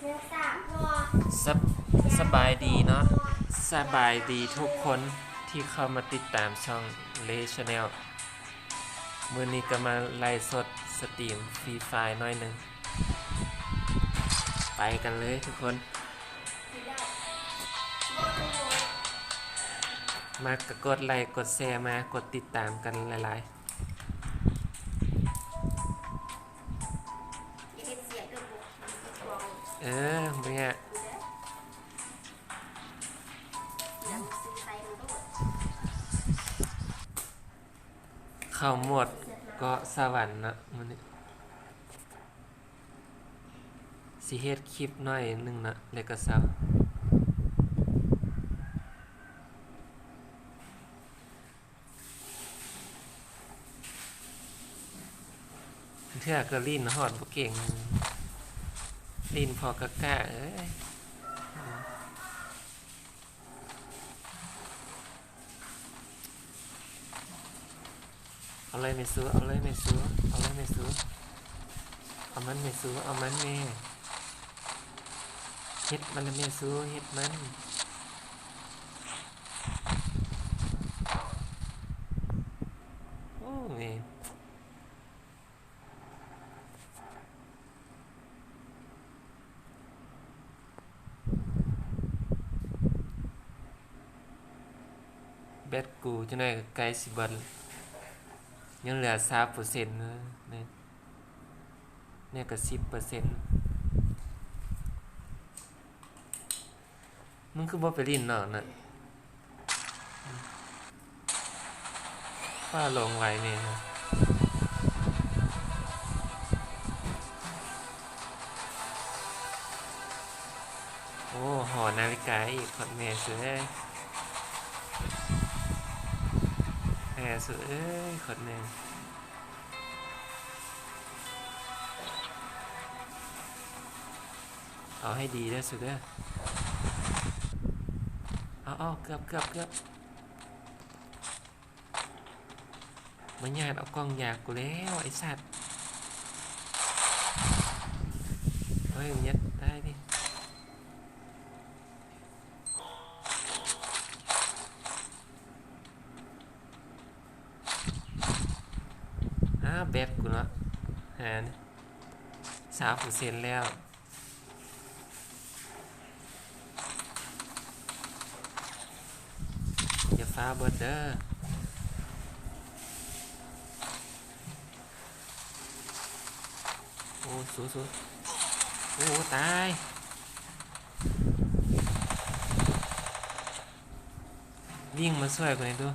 ສະ ສະບາຍດີເນາະ ສະບາຍດີທຸກຄົນທີ່ເຂົ້າມາຕິດຕາມຊ່ອງເລ Channel. ມື້ນີ້ກໍມາໄລຟ໌ສົດສະຕຣີມ Free Fire ໜ້ອຍໜຶ່ງ. ໄປກັນເລີຍທຸກຄົນ. ມັກກໍກົດໄລກ໌ ກົດແຊມາ ກົດຕິດຕາມກັນຫຼາຍໆ. ເອີ ບໍ່ຍາກ. ເຂົ້າໂໝດເກາະສະຫວັນເນາະມື້ນີ້. ຊິເຮັດຄລິບໜ້ອຍໜຶ່ງເນາະ ແລ້ວກໍເຊົາ. ເທື່ອກໍຫຼິ້ນຮອດບໍ່ເກັ່ງ ຫຼິ້ນພໍກະກະເອີຍ. ເອົາເລີຍແມ່ສູ ເອົາເລີຍແມ່ສູ ເອົາເລີຍແມ່ສູ ເອົາມັນແມ່ສູ ເອົາມັນແມ່. ເຮັດມັນລະແມ່ສູ ເຮັດມັນ. ໂອ້ແມ່. ແບັດກູຈັກໜ້ອຍກໍໃກ້ຊິເບິດ ຍັງເຫຼືອຊາວເປີເຊັນເລີຍ ນີ້ກໍສິບເປີເຊັນ. ມຶງຄືບໍ່ໄປຫຼິ້ນນອກນະ? ຟ້າລົງໄວແນ່. ໂອ້ ຫໍນາລິກາອີກ ຂອດແມ່ສຸເອີຍ ແມ່ສຸເອີຍ ຂອດແມ່. ເອົາໃຫ້ດີເດີສຸເດີ. ເອົາໆ ເກືອບ ເກືອບ ເກືອບ. ມາຍາດເອົາກ່ອງຢາກູແລ້ວ ໄອ້ສັດ. ເຮີ້ຍ ຍັດຕາຍດິ. ອ້າວ ແບັດກູເນາະ ຫາ ຊາວເປີເຊັນແລ້ວ. ຢ່າຟ້າວເບິດເດີ. ໂອ້ ສູ້ໆ ໂອ້ ຕາຍ. ວິ່ງມາຊ່ວຍກູແດ່ດູ.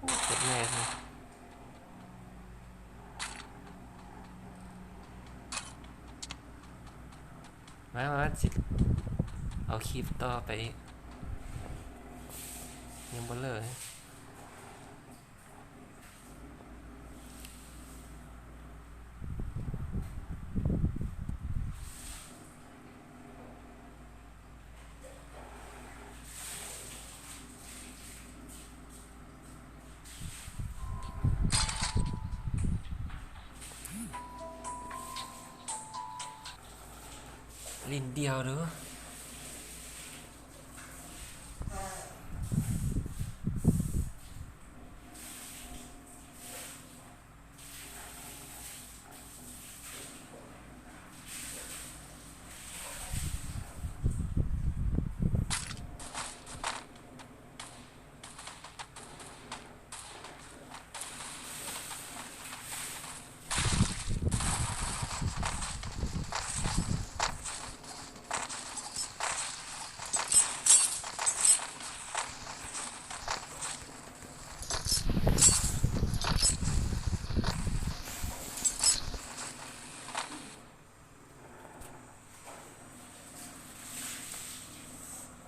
ໂອ້ ກົດແຮງ. ມາ ມາ ຊິເອົາຄລິບຕໍ່ໄປອີກ ຍັງບໍ່ເລີກ. ຫຼິ້ນດຽວເດີ້.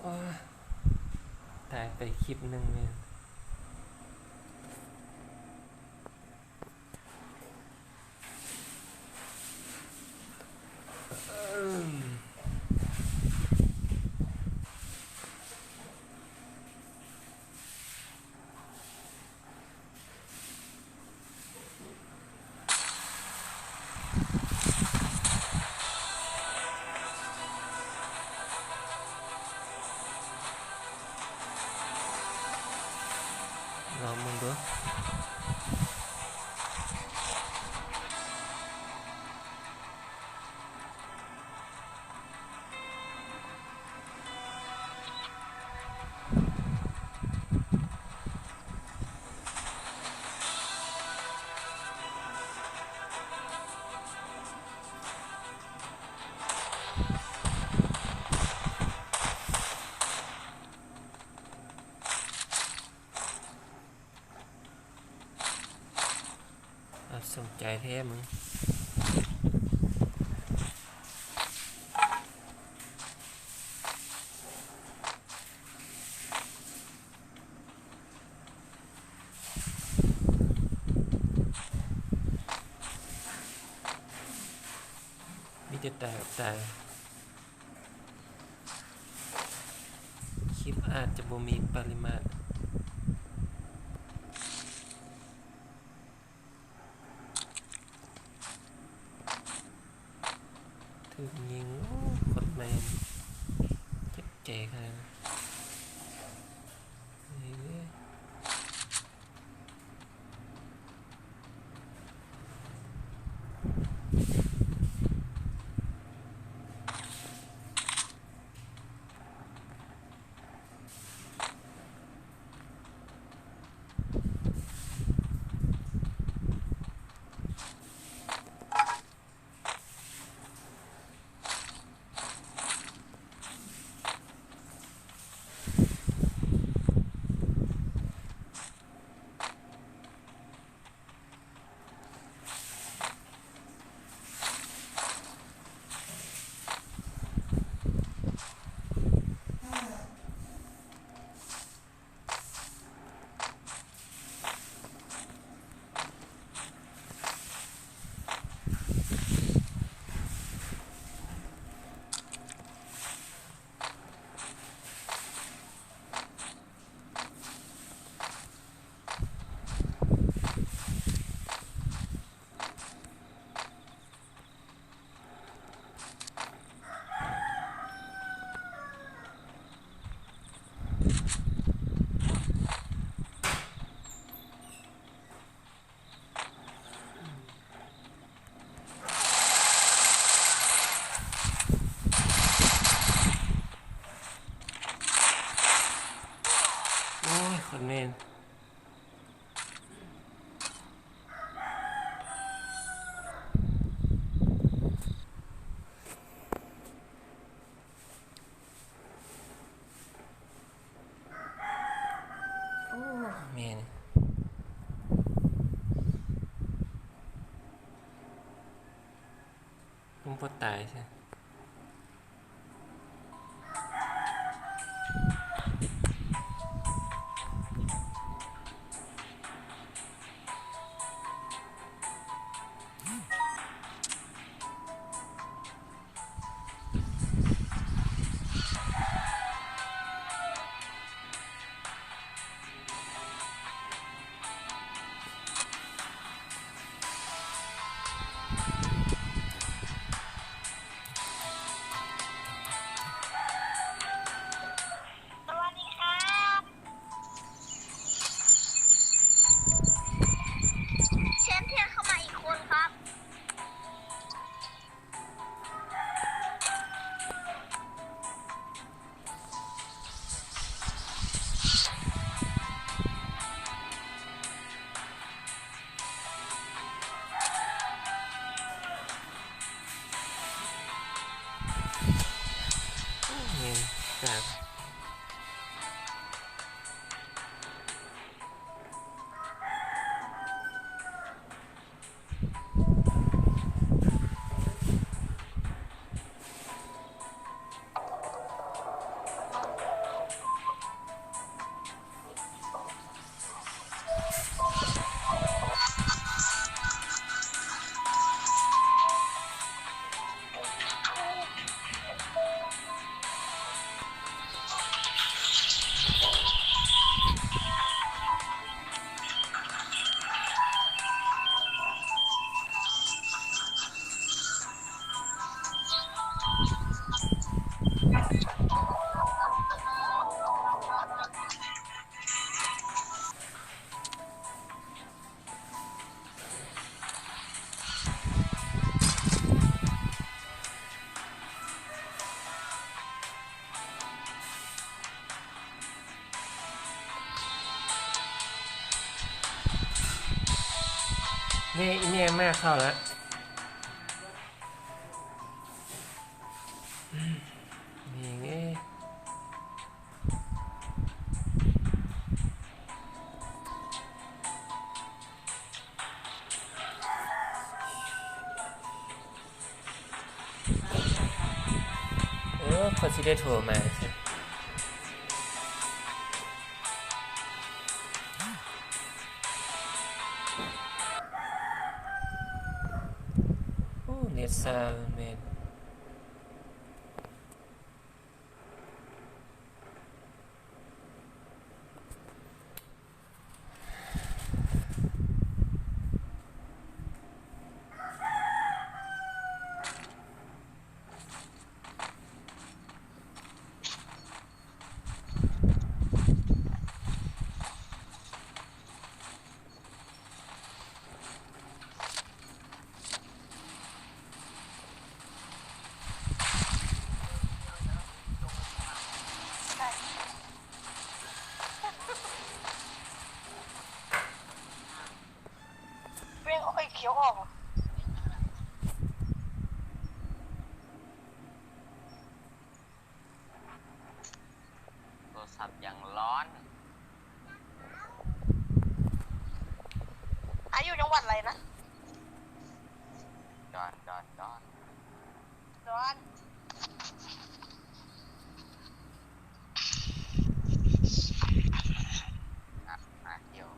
ໂອ້ຍ ຕາຍໄປຄລິບໜຶ່ງແມ່ນ. ສົມໃຈແທ້ມຶງ. ມີແຕ່ຕາຍກັບຕາຍ. ຄລິບອາດຈະບໍ່ມີປະລິມານ. ຖືກຍິງ ໂອ້ ໂຄດແມ່ນ ເຈັບໃຈຂະໜາດ. ໂອ້ຍ ໂຄດແມ່ນ. ໂອ້ ແມ່ນ ມັນບໍ່ຕາຍຊະ. ສະຫວັດດີຄັບ ເຊີນເພື່ອນເຂົ້າມາອີກຄົນຄັບ. ໂອ້ ແມ່ນ ກາກ. ແມ່ ອີແມ່ມາເຂົ້າລະ ແມ່ເອີຍ. ເອີ ຂ້ອຍຊິໄດ້ໂທມາ. ໂອ້ ເນັດຊ້າແມ່ນ. ເວັງ ເອົາໄອ້ຂຽວອອກ. ໂທລະສັບຍັງຮ້ອນ. ອາ ຢູ່ຈັງຫວັດໃດນະ? ດອນ ດອນ ດອນ ດອນ. ອາ ອາ ດຽວ.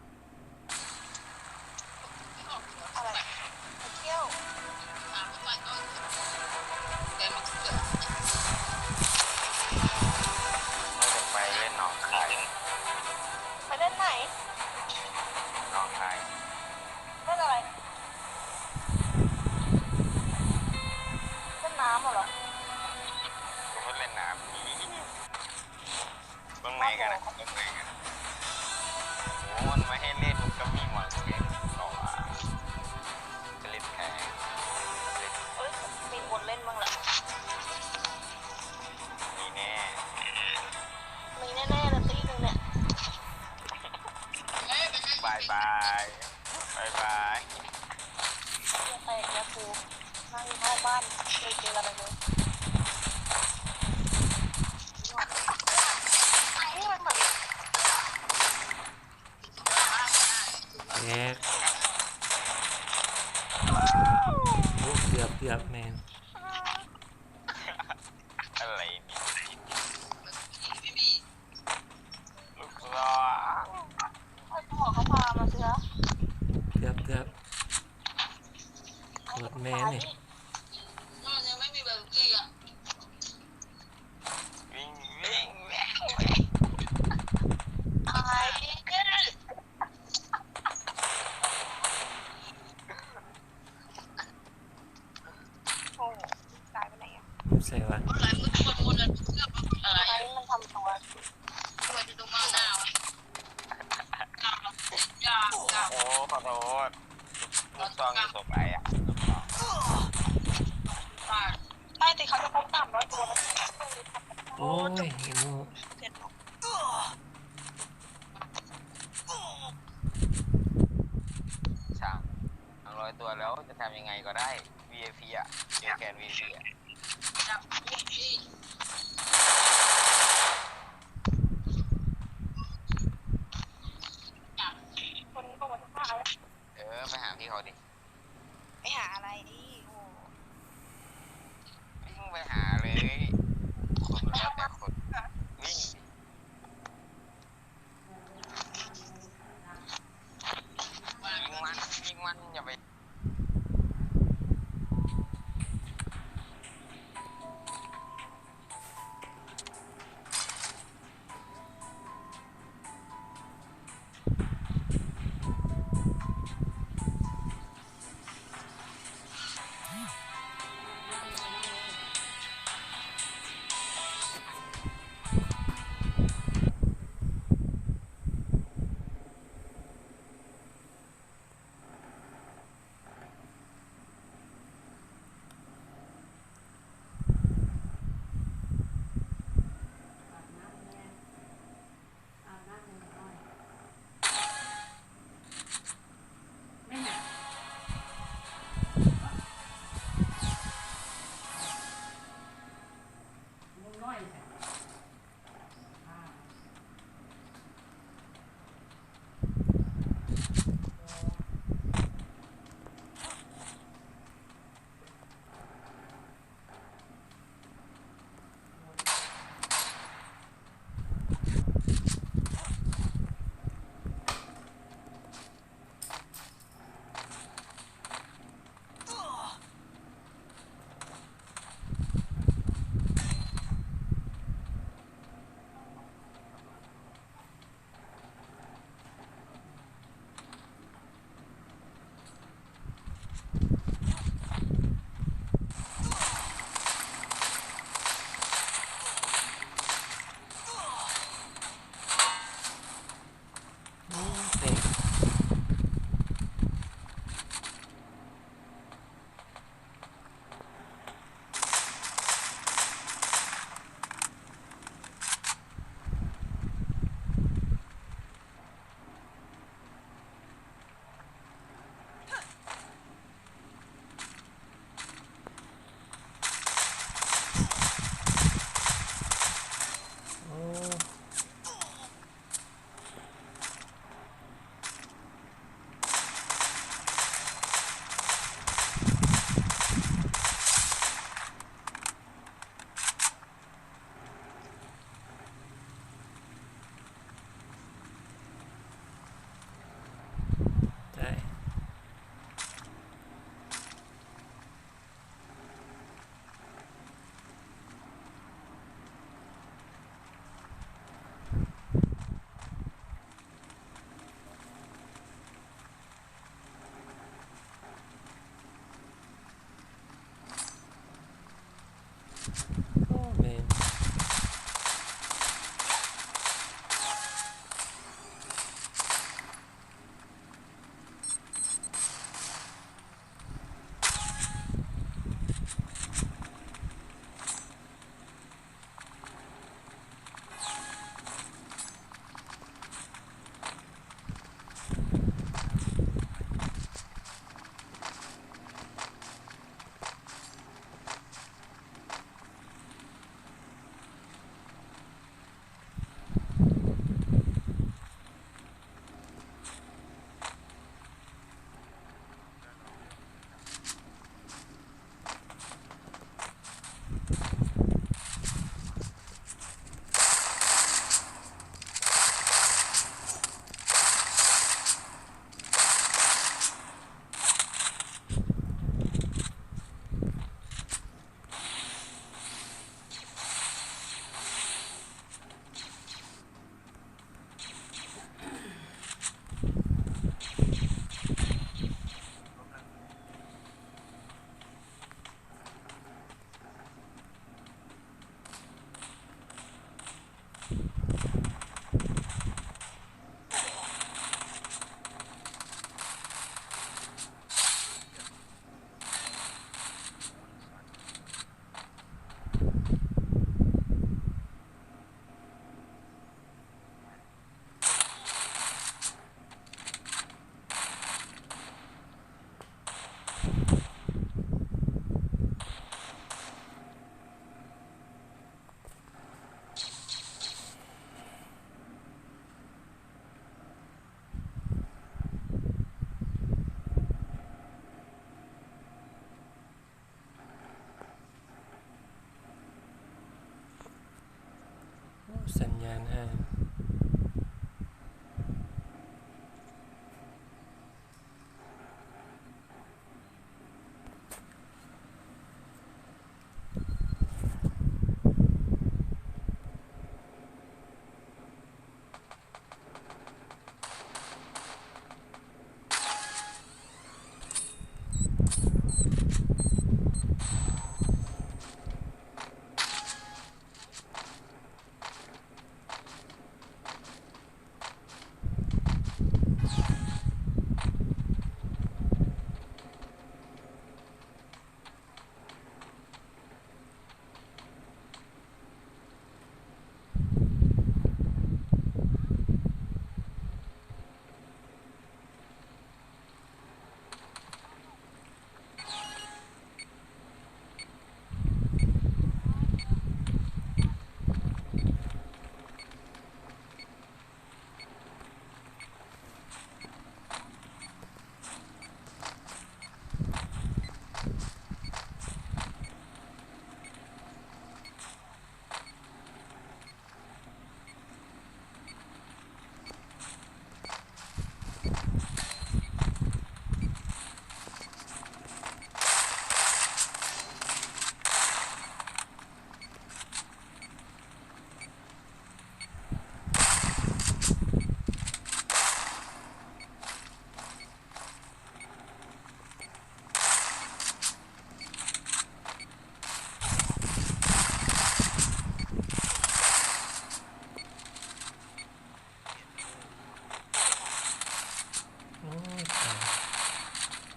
ອາໄລ? ໄປທ່ຽວ? ເຮົາຈະໄປເລ່ນໜອງຄາຍ. ໄປເລ່ນໃສ? ໜອງຄາຍ. ເຮັດອະໄລ? ເຮັດນ້ຳເອົາເຫຼືອ? ກໍເພິ່ນເຫຼັ້ນນ້ຳ. ເບິ່ງໃນກັນນະ ເບິ່ງໃນກັນ. ໂອ້ ມັນມາເຮັດເລດກັບມີໝໍເກມ ເພາະວ່າຈະເຫຼັ້ນແພງ. ເອີ ມີຄົນເຫຼັ້ນເບິ່ງລະ. ມີແນ່. ມີແນ່ໆລະ ຕີໜຶ່ງແຫຼະ. ບາຍບາຍ. ບາຍບາຍ. ເສຍແຕກແລ້ວກູ ນັ່ງຢູ່ນອກບ້ານ ເລີຍເຈລະໄປເລີຍ. ແຕກ. ໂອ້ ເກືອບ ເກືອບແມ່ນ. ອະໄລນີ້ ລູກສາວ. ເອົາຕົວເຂົາພາມາເທື່ອ. ເກືອບ ເກືອບ. ໂຄດແມ່ນນີ້. ມັນຍັງໄມ່ມີໃບຂັບຂີ່ອະ. ວິ່ງ ວິ່ງ ວິ່ງ ວິ່ງ. ຕາຍ. ໂອ້ ຕາຍໄປໄຫນອະ? ຢູ່ໃສວະ? ໄປ ມັນທຳຕົວ. ໂອ້ ຂໍໂທດ. ລູກຊອງຢູ່ສົບໄອອະ. ໄປ ແຕ່ເຂົາຈະໄປສາມຮ້ອຍຕົວ. ໂອ້ຍ ໂອ້. ສາມຮ້ອຍຕົວແລ້ວ ຈະທຳຍັງໄງກໍໄດ້. ວີໄອພີອະ ເຈີແຄນວີໄອພີອະ. ເອີ ໄປຫາພີ່ເຂົາດິ. ໄປຫາອະໄລ? ໂອ້ ວິ່ງໄປຫາເລີຍ. ຄົນແລ້ວແຕ່ຄົນ. ວິ່ງ. ຍິງມັນ ຍິງມັນ ຢ່າໄປ. ຫາ. ໂອ້ຍ ຕາຍ.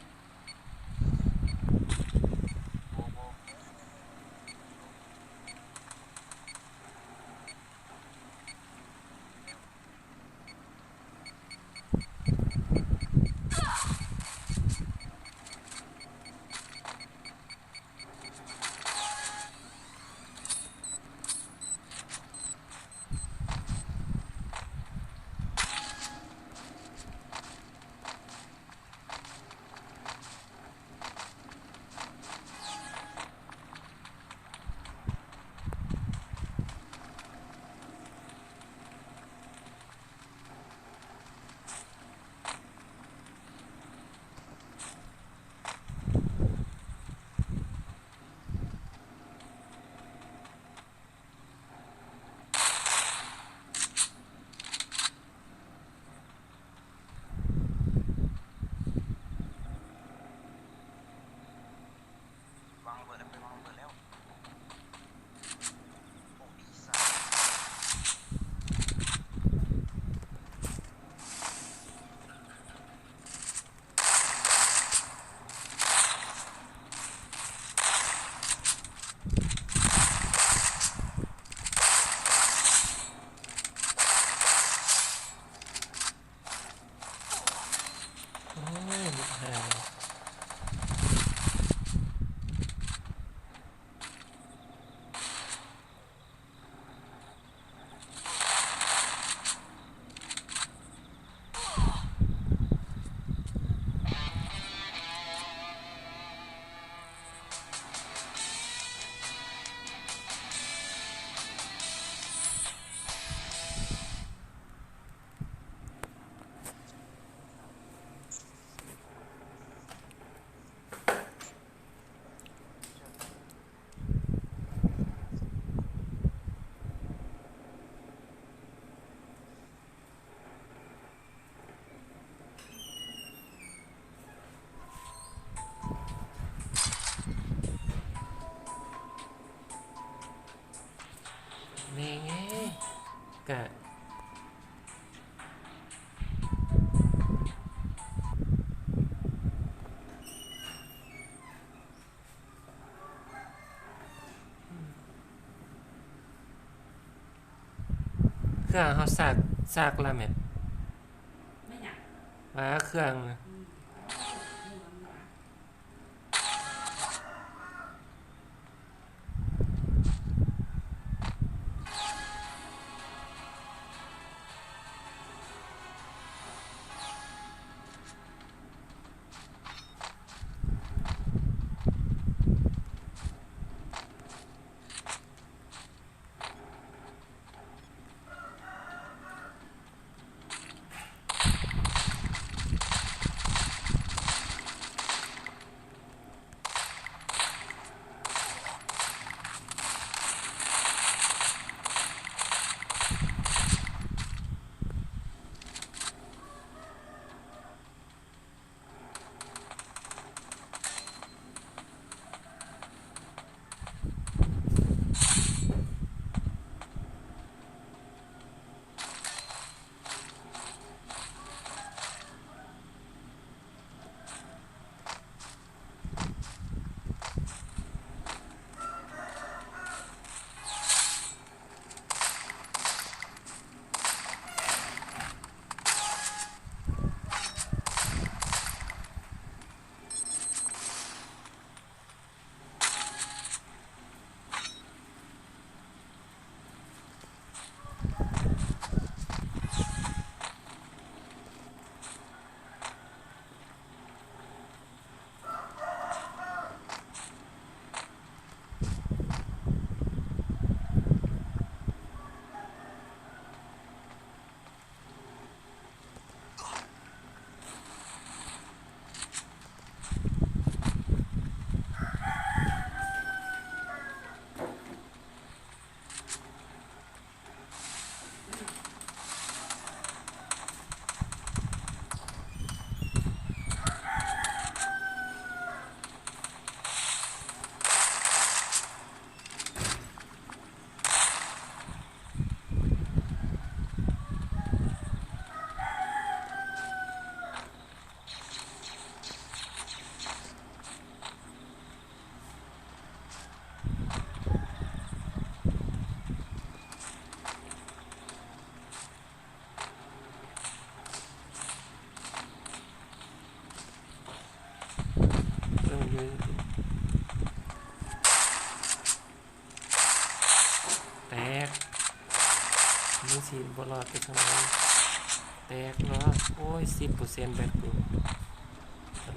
ວາງລະເບີດແລ້ວ ໄປວາງລະເບີດແລ້ວ. ໂອ້ຍ ບໍ່ຫາ. ແມ່ງເອີຍ ກະ ເຄື່ອງເຮົາສາກ ສາກລະແມ່ນ ແມ່ນຫຍັງ? ວ່າເຄື່ອງນະ. ອືມ. ໂ ແຕກ ມັນຊິບໍ່ລອດໄປທາງໃດ ແຕກເນາະ. ໂອ້ຍ ສິບເປີເຊັນແບັດກູ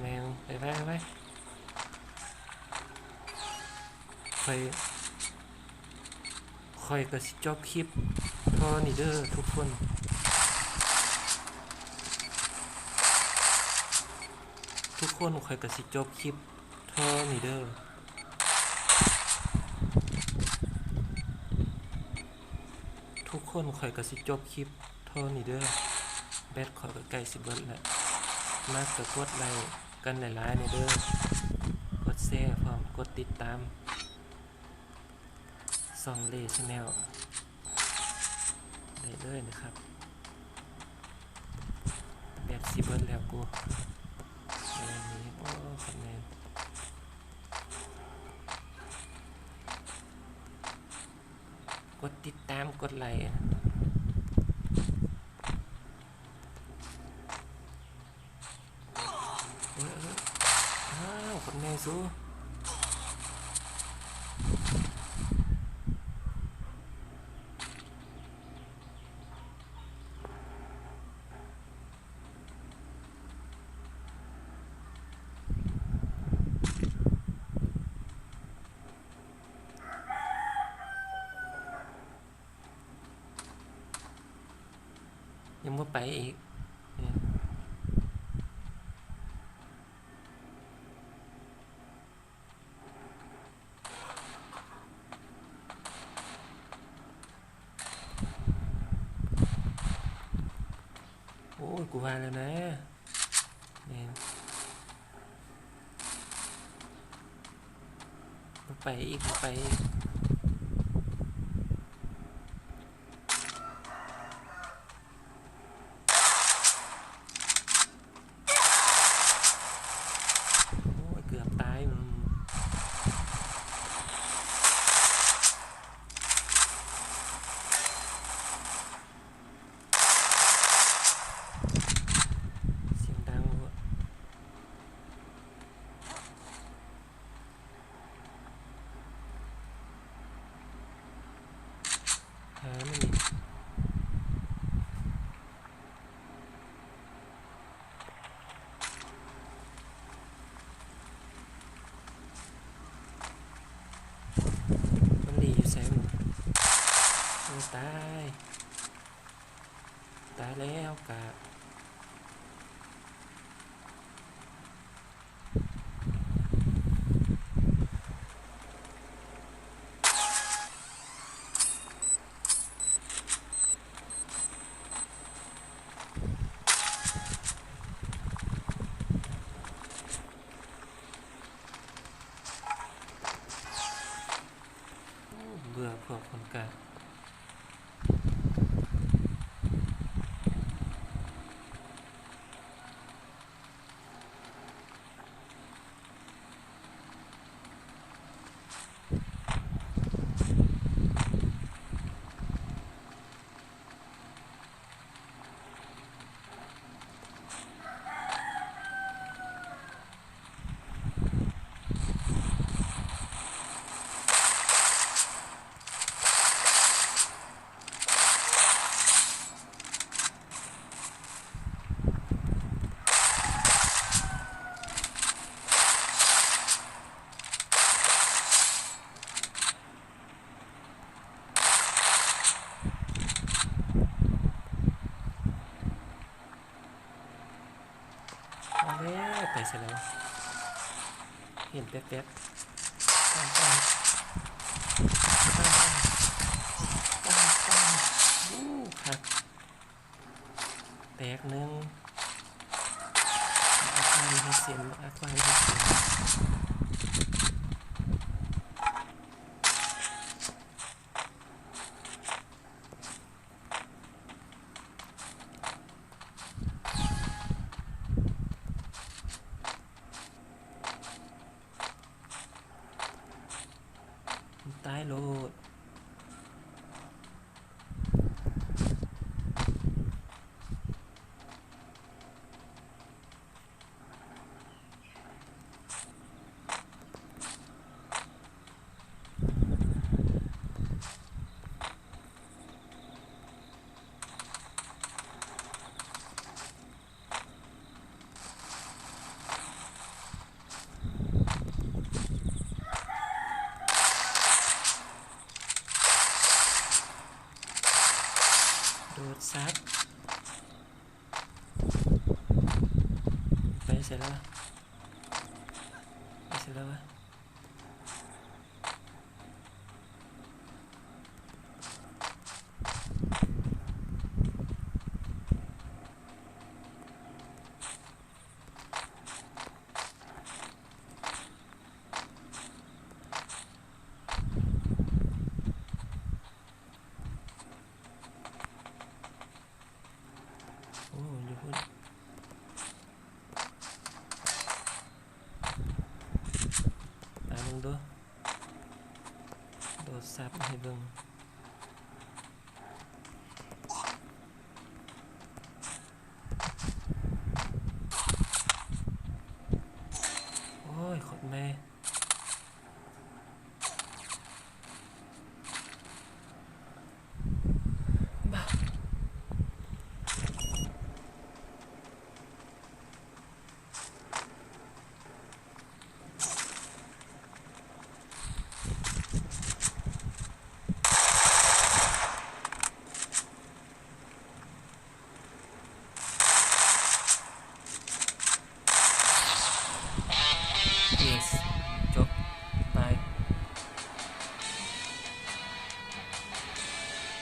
ແມ່ນ ໄປໆໆ ຂ້ອຍ ຂ້ອຍກໍຊິຈົບຄລິບເທົ່ານີ້ເດີທຸກຄົນ ທຸກຄົນ ຂ້ອຍກໍຊິຈົບຄລິບເທົ່ານີ້ເດີ ທຸກຄົນ ຂ້ອຍກໍຊິຈົບຄລິບເທົ່ານີ້ເດີ ແບັດຂ້ອຍກໍໃກ້ຊິເບິດແລ້ວ. ມັກກໍກົດໄລ້ກັນຫຼາຍໆແດ່ເດີ ກົດແຊພ້ອມ ກົດຕິດຕາມ ຊ່ອງເລແຊນແນວໄດ້ເລີຍນະຄັບ. ແບັດຊິເບິດແລ້ວກູ ໂອ້ ຄອມເມັນ ກົດຕິດຕາມ ກົດໄລ້. ໂອ້ຍ ເອີ ອ້າວ ຄົນແມ່ງສູ. ຍັງບໍ່ໄປອີກ. ໂອ້ຍ ກູວ່າແລ້ວນະ. ແມ່ນ ບໍ່ໄປອີກ ບໍ່ໄປອີກ. ໂອ້ຍ ເກືອບຕາຍ. ສຽງດັງໂພດ. ຫາມັນອີກ. ມັນໜີຢູ່ໃສມັນ? ໂອ້ ຕາຍ. ຕາຍແລ້ວກະ ໂອ້ ເບື່ອພວກຄົນກາ. ເອົາແລ້ວ ໄປໃສແລ້ວ ເຫັນແປັບໆ. ຕາມ ຕາມ ຕາມ ຕາມ ຕາມ. ໂອ້ ຄັກ ແຕກໜຶ່ງ. ມາອັດວານເຮັດເຊັນ ມາອັດວານເຮັດເຊັນ. ຕາຍໂລດ. ໂ ສາບ ໄປໃສແລ້ວວະ? ໄປໃສແລ້ວວະ? ໂອ້ ຢູ່ພຸ້ນ ຕາມເບິ່ງດູ ໂດດສັບໃຫ້ເບິ່ງ. ໂອ້ຍ ໂຄດແມ່.